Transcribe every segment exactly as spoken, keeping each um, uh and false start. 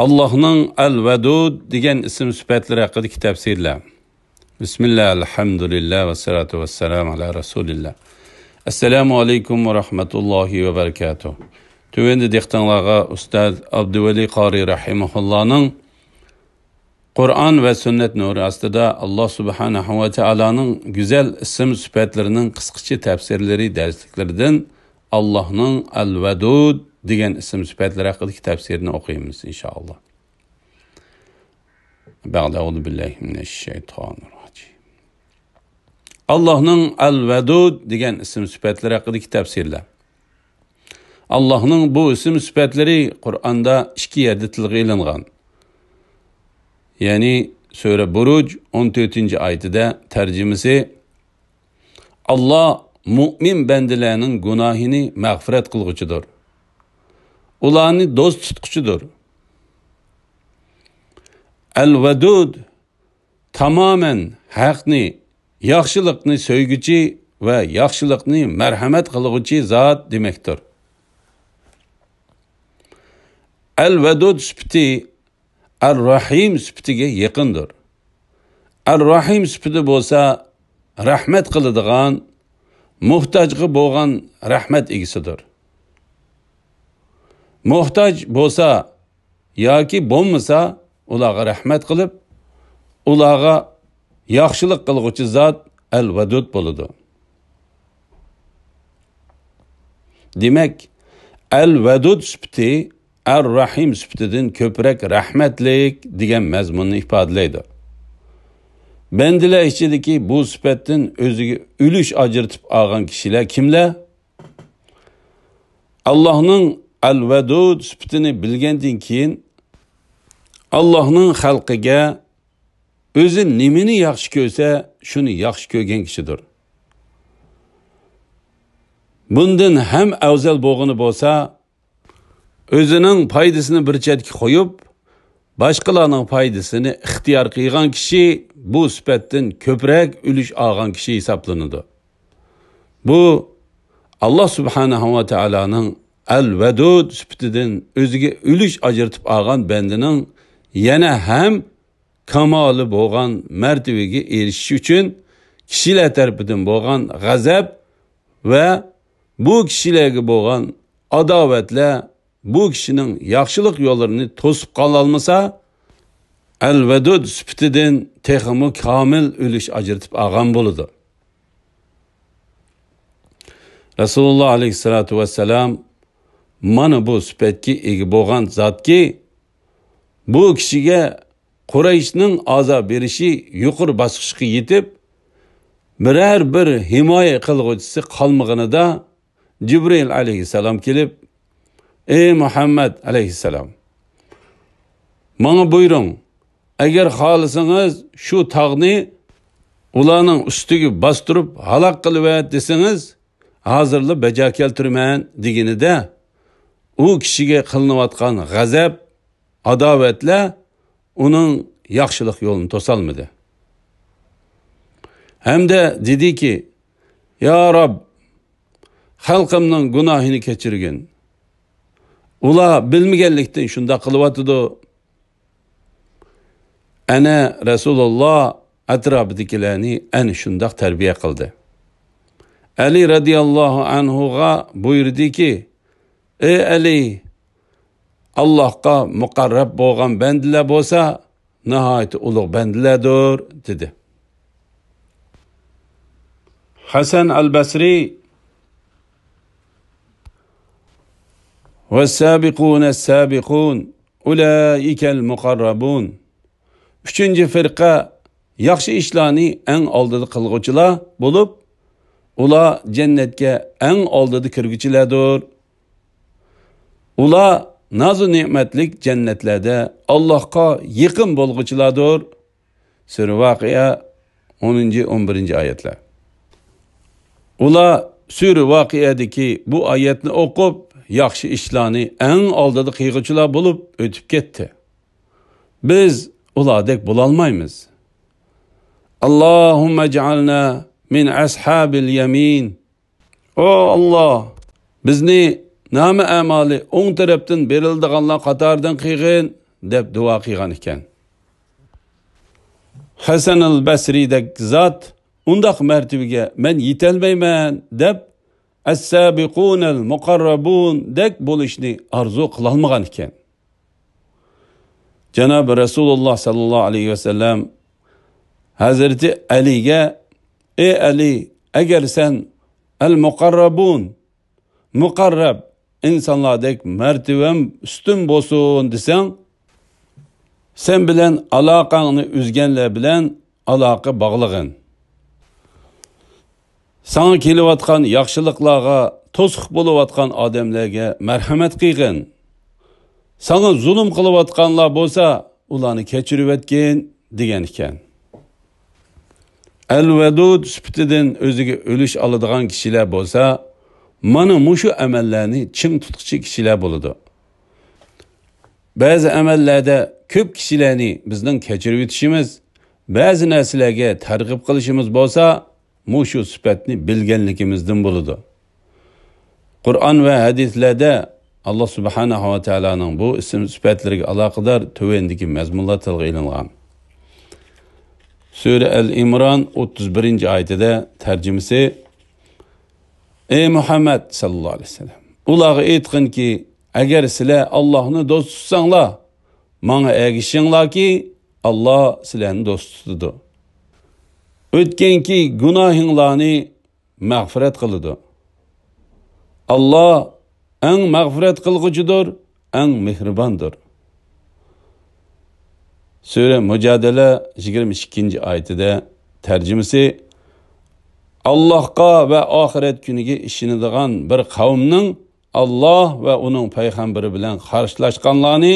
ئاللاھنىڭ ئەل-ۋەدۇد دېگەن ئىسىم سۈپەتلىرى ھەققىدىكى تەپسىرلەر. بىسمىللا، ئەلھەمدۇلىللا، ۋەسسالاتۇ ۋەسسالامۇ ئەلا رەسۇلىللا. ئەسسالامۇ ئەلەيكۇم ۋە رەھمەتۇللاھى ۋە بەرىكاتۇھ. تۆۋەندە دىققىتىڭلارغا ئۇستاز ئابدۇۋەلى قارى رەھىمەھۇللانىڭ قۇرئان ۋە سۈننەت نۇرى ئاستىدا ئاللا سۇبھانەھۇ ۋە تائالانىڭ گۈزەل ئىسىم سۈپەتلىرىنىڭ قىسقىچە تەپسىرلىرى دەرسلىكلىرىدىن ئاللاھنىڭ ئەل-ۋەدۇد دېگەن ئىسىم سۈپەتلىرى ھەققىدىكى تەپسىرىنى ئوقۇيمىز، ئىنشائاللا. بەئدە، ئەئۇزۇ بىللاھى مىنەششەيتانىررەجىم. ئاللاھنىڭ ئەل-ۋەدۇد دېگەن ئىسىم سۈپەتلىرى ھەققىدىكى تەپسىرلەر. ئاللاھنىڭ بۇ ئىسىم سۈپەتلىرى قۇرئاندا ئىككى يەردە تىلغا ئېلىنغان. يەنى سۈرە بۇرۇج ئون تۆتىنچى ئايىتىدە، تەرجىمىسى، ئاللا مۇئمىن بەندىلەرنىڭ گۇناھىنى مەغپىرەت قىلغۇچىدۇر. ئۇلارنى دوست تۇتقۇچىدۇر. ئەل-ۋەدۇد تامامەن ھەقنى، ياخشىلىقنى سۆيگۈچى ۋە ياخشىلىقنى مەرھەمەت قىلغۇچى زات دېمەكتۇر. ئەل-ۋەدۇد سۈپىتى ئەر-رەھىم سۈپىتىگە يېقىندۇر. ئەر-رەھىم سۈپىتى بولسا رەھمەت قىلىدىغان، موھتاجغا بولغان رەھمەت ئىگىسىدۇر. موھتاج بولسا ياكى بولمىسا، ئۇلارغا رەھمەت قىلىپ، ئۇلارغا ياخشىلىق قىلغۇچى زات ئەل-ۋەدۇد بولىدۇ. دېمەك، ئەل-ۋەدۇد سۈپىتى ئەر-رەھىم سۈپىتىدىن كۆپرەك رەھمەتلىك دېگەن مەزمۇننى ئىپادىلەيدۇ. بەندىلەر ئىچىدىكى بۇ سۈپەتتىن ئۆزىگە ئۈلۈش ئاجرىتىپ ئالغان كىشىلەر كىملەر؟ ئاللاھنىڭ ئەل-ۋەدۇد سۈپىتىنى بىلگەندىن كېيىن، ئاللاھنىڭ خەلقىگە ئۆزى نېمىنى ياخشى كۆرسە، شۇنى ياخشى كۆرگەن كىشىدۇر. بۇندىن ھەم ئەۋزەل بولغىنى بولسا، ئۆزىنىڭ پايدىسىنى بىر چەتكە قويۇپ، باشقىلارنىڭ پايدىسىنى ئىختىيار قىلغان كىشى بۇ سۈپەتتىن كۆپرەك ئۈلۈش ئالغان كىشى ھېسابلىنىدۇ. بۇ، ئاللا سۇبھانەھۇ ۋە تائالانىڭ ئەل-ۋەدۇد سۈپىتىدىن ئۆزىگە ئۈلۈش ئاجرىتىپ ئالغان بەندىنىڭ يەنە ھەم كامالى بولغان مەرتىۋىگە ئېرىشىش ئۈچۈن كىشىلەر تەرىپىدىن بولغان غەزەپ ۋە بۇ كىشىلەرگە بولغان ئاداۋەتلەر بۇ كىشىنىڭ ياخشىلىق يوللىرىنى توسۇپ قالالمىسا، ئەل-ۋەدۇد سۈپىتىدىن تېخىمۇ كامىل ئۈلۈش ئاجرىتىپ ئالغان بولىدۇ. رەسۇلۇللا ئەلەيھىسسالاتۇ ۋەسسالام مانا بۇ سۈپەتكە ئىگە بولغان زاتكى، بۇ كىشىگە قۇرەيشنىڭ ئازار بېرىشى يۇقىرى باسقۇچقا يېتىپ، بىرەر بىر ھىمايە قىلغۇچىسى قالمىغىنىدا، جىبرىئىل ئەلەيھىسسالام كېلىپ، ئەي مۇھەممەد ئەلەيھىسسالام، ماڭا بۇيرۇڭ، ئەگەر خالىسىڭىز شۇ تاغنى ئۇلارنىڭ ئۈستىگە باستۇرۇپ ھالاك قىلىۋەت دېسىڭىز، ھازىرلا بەجا كەلتۈرىمەن دېگىنىدە، ئۇ كىشىگە قىلىنىۋاتقان غەزەپ، ئاداۋەتلەر ئۇنىڭ ياخشىلىق يولىنى توسالمىدى. ھەمدە دېدىكى، يا رەب، خەلقىمنىڭ گۇناھىنى كەچۈرگىن. ئۇلار بىلمىگەنلىكتىن شۇنداق قىلىۋاتىدۇ. ئەنە رەسۇلۇللا ئەتراپىدىكىلەرنى ئەنە شۇنداق تەربىيە قىلدى. ئەلى رەزىياللاھۇ ئەنھۇغا بۇيرۇدىكى، ئەي ئەلى، ئاللاھقا مۇقەررەب بولغان بەندىلەر بولسا ناھايىتى ئۇلۇغ بەندىلەردۇر، دېدى. ھەسەن ئەل بەسرى، ۋەسسابىقۇنەسسابىقۇن، ئۇلائىكەل مۇقەررەبۇن. ئۈچىنچى فىرقە ياخشى ئىشلارنى ئەڭ ئالدىدا قىلغۇچىلار بولۇپ، ئۇلار جەننەتكە ئەڭ ئالدىدا كىرگۈچىلەردۇر. ئۇلار نازۇ نېمەتلىك جەننەتلەردە ئاللاھقا يېقىن بولغۇچىلاردۇر. سۈرە ۋەقىئە، ئونىنچى، ئون بىرىنچى ئايەتلەر. ئۇلار سۈرە ۋەقىئەدىكى بۇ ئايەتنى ئوقۇپ، ياخشى ئىشلارنى ئەڭ ئالدىدا قىلغۇچىلار بولۇپ ئۆتۈپ كەتتى. بىز ئۇلاردەك بولالمايمىز. ئاللاھۇممەجئەلنا مىن ئەسھابىل يەمىن. ئو ئاللا، بىزنى نامە ئەمالى ئوڭ تەرەپتىن بېرىلىدىغانلار قاتارىدىن قىلغىن، دەپ دۇئا قىلغان ئىكەن. ھەسەنەل بەسرىدەك زات ئۇنداق مەرتىۋىگە مەن يېتەلمەيمەن دەپ، ئەس-سابىقۇنەل مۇقەررەبۇندەك بولۇشنى ئارزۇ قىلالمىغان ئىكەن. جانابى رەسۇلۇللا ساللاللاھۇ ئەلەيھى ۋەسەللەم ھەزرىتى ئەلىگە، ئەي ئەلى، ئەگەر سەن ئەل مۇقەررەبۇن، مۇقەررەب ئىنسانلاردەك مەرتىۋەم ئۈستۈن بولسۇن دېسەڭ، سەن بىلەن ئالاقەڭنى ئۈزگەنلەر بىلەن ئالاقە باغلىغىن. ساڭا كېلىۋاتقان ياخشىلىقلارغا توسۇق بولۇۋاتقان ئادەملەرگە مەرھەمەت قىلغىن. ساڭا زۇلۇم قىلىۋاتقانلار بولسا، ئۇلارنى كەچۈرۈۋەتكىن، دېگەن ئىكەن. ئەل-ۋەدۇد سۈپىتىدىن ئۆزىگە ئۈلۈش ئالىدىغان كىشىلەر بولسا، مانا مۇشۇ ئەمەللەرنى چىڭ تۇتقۇچى كىشىلەر بولىدۇ. بەزى ئەمەللەردە كۆپ كىشىلەرنى بىزنىڭ كەچۈرۈۋېتىشىمىز، بەزى نەرسىلەرگە تەرغىب قىلىشىمىز بولسا، مۇشۇ سۈپەتنى بىلگەنلىكىمىزدىن بولىدۇ. قۇرئان ۋە ھەدىسلەردە ئاللا سۇبھانەھۇ ۋە تائالانىڭ بۇ ئىسىم سۈپەتلىرىگە ئالاقىدار تۆۋەندىكى مەزمۇنلار تىلغا ئېلىنغان. سۈرە ئەل ئىمران ئوتتۇز بىرىنچى ئايىتىدە، تەرجىمىسى، ئەي مۇھەممەد ساللاللاھۇ ئەلەيھى ۋەسەللەم، ئۇلارغا ئېيتقىنكى، ئەگەر سىلەر ئاللاھنى دوست تۇتساڭلار، ماڭا ئەگىشىڭلاركى، ئاللا سىلەرنى دوست تۇتىدۇ. ئۆتكەنكى گۇناھىڭلارنى مەغپىرەت قىلىدۇ. ئاللا ئەڭ مەغپىرەت قىلغۇچىدۇر، ئەڭ مېھرىباندۇر. سۈرە مۇجادىلە يىگىرمە ئىككىنچى ئايىتىدە، تەرجىمىسى، ئاللاھقا ۋە ئاخىرەت كۈنىگە ئىشىنىدىغان بىر قەۋمنىڭ ئاللا ۋە ئۇنىڭ پەيغەمبىرى بىلەن قارشىلاشقانلارنى،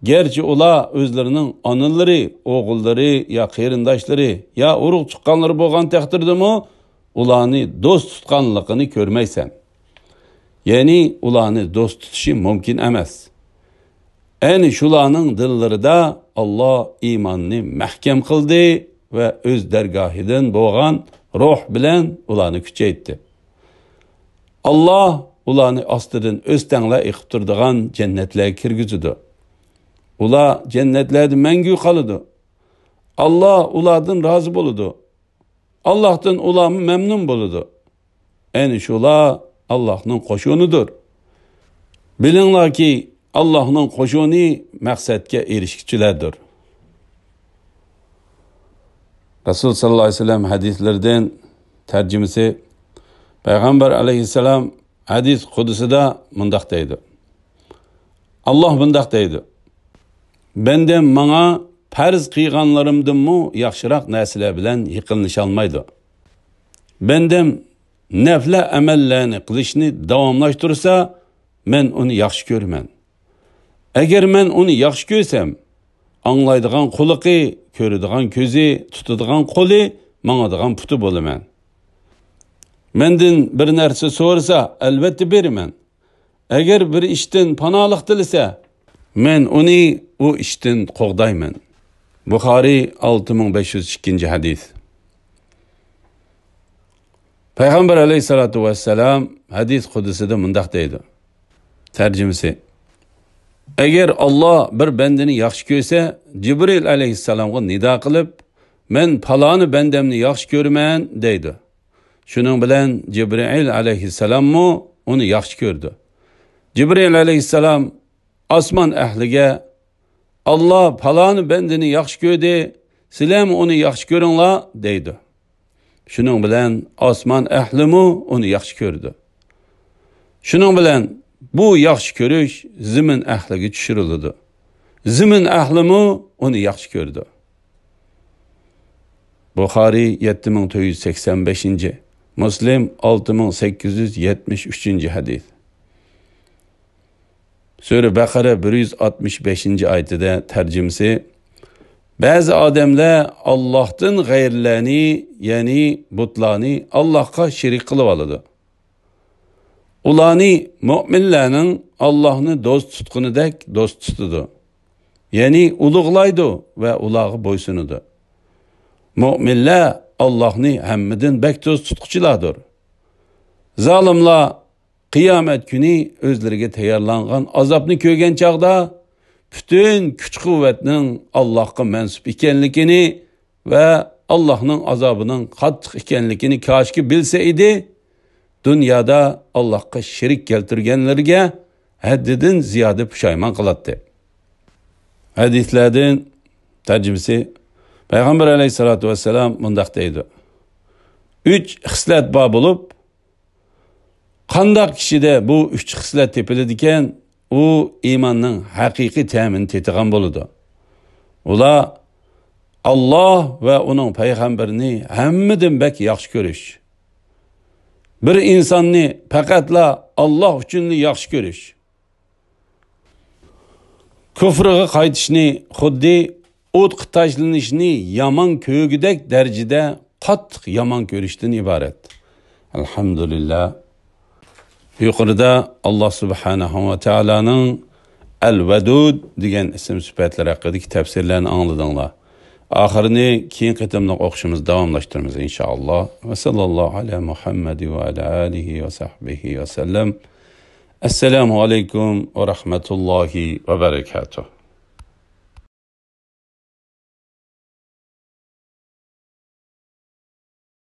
گەرچە ئۇلار ئۆزلىرىنىڭ ئانىلىرى، ئوغۇللىرى يا قېرىنداشلىرى يا ئۇرۇق تۇغقانلىرى بولغان تەقدىردىمۇ، ئۇلارنى دوست تۇتقانلىقىنى كۆرمەيسەن. يەنى ئۇلارنى دوست تۇتۇشى مۇمكىن ئەمەس. ئەنە شۇلارنىڭ دىللىرىدا ئاللا ئىماننى مەھكەم قىلدى ۋە ئۆز دەرگاھىدىن بولغان روھ بىلەن ئۇلارنى كۈچەيتتى. ئاللا ئۇلارنى ئاستىدىن ئۆستەڭلەر ئېقىپ تۇرىدىغان جەننەتلەرگە كىرگۈزىدۇ. ئۇلار جەننەتلەردە مەڭگۈ قالىدۇ. ئاللا ئۇلاردىن رازى بولىدۇ. ئاللاھتىن ئۇلارمۇ مەمنۇن بولىدۇ. ئەنە شۇلار ئاللاھنىڭ قوشۇنىدۇر. بىلىڭلاركى، ئاللاھنىڭ قوشۇنى مەقسەتكە ئېرىشكۈچىلەردۇر. رەسۇل ساللاللاھۇ ئەلەيھى ۋەسەللەم ھەدىسلىرىدىن، تەرجىمىسى، پەيغەمبەر ئەلەيھىسسالام ھەدىس قۇدسىدا مۇنداق دەيدۇ. ئاللاھ مۇنداق دەيدۇ، بەندەم ماڭا پەرز قىلغانلىرىمدىنمۇ ياخشىراق نەرسىلەر بىلەن يېقىنلىشالمايدۇ. بەندەم نەپلە ئەمەللەرنى قىلىشنى داۋاملاشتۇرسا، مەن ئۇنى ياخشى كۆرىمەن. ئەگەر مەن ئۇنى ياخشى كۆرسەم، ئاڭلايدىغان قۇلىقى، كۆرىدىغان كۆزى، تۇتىدىغان قولى، ماڭىدىغان پۇتى بولىمەن. مەندىن بىر نەرسە سورىسا، ئەلۋەتتە بېرىمەن. ئەگەر بىر ئىشتىن پاناھلىق تىلىسە، مەن ئۇنى ئۇ ئىشتىن قوغدايمەن. بۇخارىي، ئالتە مىڭ بەش يۈز ئىككىنچى ھەدىس. پەيغەمبەر ئەلەيھىسسالاتۇ ۋەسسالام ھەدىس قۇدسىدا مۇنداق دەيدۇ. تەرجىمىسى، ئەگەر ئاللا بىر بەندىنى ياخشى كۆرسە، جىبرىل ئەلەيھىسسالامغا نىدا قىلىپ، مەن پالانى بەندەمنى ياخشى كۆرىمەن، دەيدۇ. شۇنىڭ بىلەن جىبرىئىل ئەلەيھىسسالاممۇ ئۇنى ياخشى كۆردى. جىبرىئىل ئەلەيھىسسالام ئاسمان ئەھلىگە، ئاللا پالانى بەندىنى ياخشى كۆردى، سىلەرمۇ ئۇنى ياخشى كۆرۈڭلار، دەيدۇ. شۇنىڭ بىلەن ئاسمان ئەھلىمۇ ئۇنى ياخشى كۆردى. شۇنىڭ بىلەن بۇ ياخشى كۆرۈش زېمىن ئەھلىگە چۈشۈرۈلىدۇ. زېمىن ئەھلىمۇ ئۇنى ياخشى كۆردى. بۇخارىي، يەتتە مىڭ تۆت يۈز سەكسەن بەشىنچى، مۇسلىم، ئالتە مىڭ سەككىز يۈز يەتمىش ئۈچىنچى ھەدىس. سۈرە بەقەرە بىر يۈز ئاتمىش بەشىنچى ئايىتىدە، تەرجىمىسى، بەزى ئادەملەر ئاللاھتىن غەيرىلەرنى، يەنى بۇتلارنى ئاللاھقا شېرىك قىلىۋالىدۇ. ئۇلارنى مۆمىنلەرنىڭ ئاللاھنى دوست تۇتقىنىدەك دوست تۇتىدۇ. يەنى ئۇلۇغلايدۇ ۋە ئۇلارغا بويسۇنىدۇ. مۆمىنلەر ئاللاھنى ھەممىدىن بەك دوست تۇتقۇچىلاردۇر. زالىملار قىيامەت كۈنى ئۆزلىرىگە تەييارلانغان ئازابنى كۆرگەن چاغدا، پۈتۈن كۈچ-قۇۋۋەتنىڭ ئاللاھقا مەنسۇپ ئىكەنلىكىنى ۋە ئاللاھنىڭ ئازابىنىڭ قاتتىق ئىكەنلىكىنى كاشكى بىلسە ئىدى، دۇنيادا ئاللاھقا شېرىك كەلتۈرگەنلىرىگە ھەددىدىن زىيادە پۇشايمان قىلاتتى. ھەدىسلەردىن تەرجىمىسى، پەيغەمبەر ئەلەيھىسسالاتۇ ۋەسسالام مۇنداق دەيدۇ: ئۈچ خىسلەت بار بولۇپ، قانداق كىشىدە بۇ ئۈچ خىسلەت تېپىلىدىكەن، ئۇ ئىماننىڭ ھەقىقىي تەمىنى تېتىغان بولىدۇ. ئۇلار ئاللاھ ۋە ئۇنىڭ پەيغەمبىرىنى ھەممىدىن بەك ياخشى كۆرۈش. بىر ئىنساننى پەقەتلا ئاللاھ ئۈچۈنلا ياخشى كۆرۈش. كۇفرىغا قايتىشنى خۇددى ئوتقا تاشلىنىشنى يامان كۆرگۈدەك دەرىجىدە قاتتىق يامان كۆرۈشتىن ئىبارەت. ئەلھەمدۇلىللا. يۇقىرىدا ئاللاھ سۇبھانەھۇ ۋە تائالانىڭ ئەل-ۋەدۇد دېگەن ئىسىم سۈپەتلىرى ھەققىدىكى تەپسىرلەرنى ئاڭلىدىڭلار. ئاخىرىنى كېيىنكى قېتىملىق ئوقۇشىمىزدا داۋاملاشتۇرىمىز، ئىنشائاللاھ. ۋە ساللاللاھۇ ئەلا مۇھەممەد ۋە ئەلا ئالىھى ۋە سەھبىھى ۋە سەللەم. ئەسسالامۇ ئەلەيكۇم ۋە رەھمەتۇللاھى ۋە بەرەكاتۇھ.